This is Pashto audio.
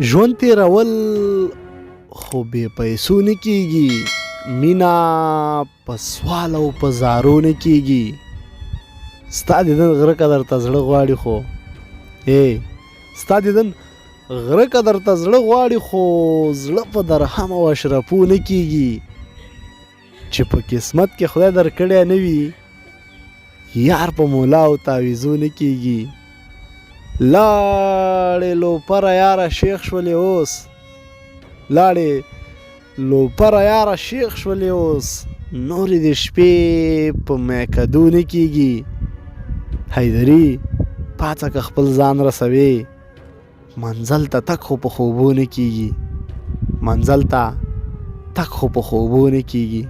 ژوند تېرول خو بې پیسو نه کېږي، مینه په سوال او په زارو نه کېږي. ستا دیدن غره که درته زړه غواړي خو ای ستا دیدن غره که درته زړه غواړي خو زړه په درهم او اشرفو نه کېږي. چې په قسمت کې خدای درکړی نه وي یار په مولا او تعویزو نه کېږي. لاړې لوپره یاره شیخ شولې اوس، لاړې لوپره یاره شیخ شولې اوس، نورې دې شپې په میکدو نه کېږي. حیدري پاڅه که خپل ځان رسوې، منزل ته تک خو په خوبو نه کېږي، منزل ته تک خو په خوبو نه کېږي.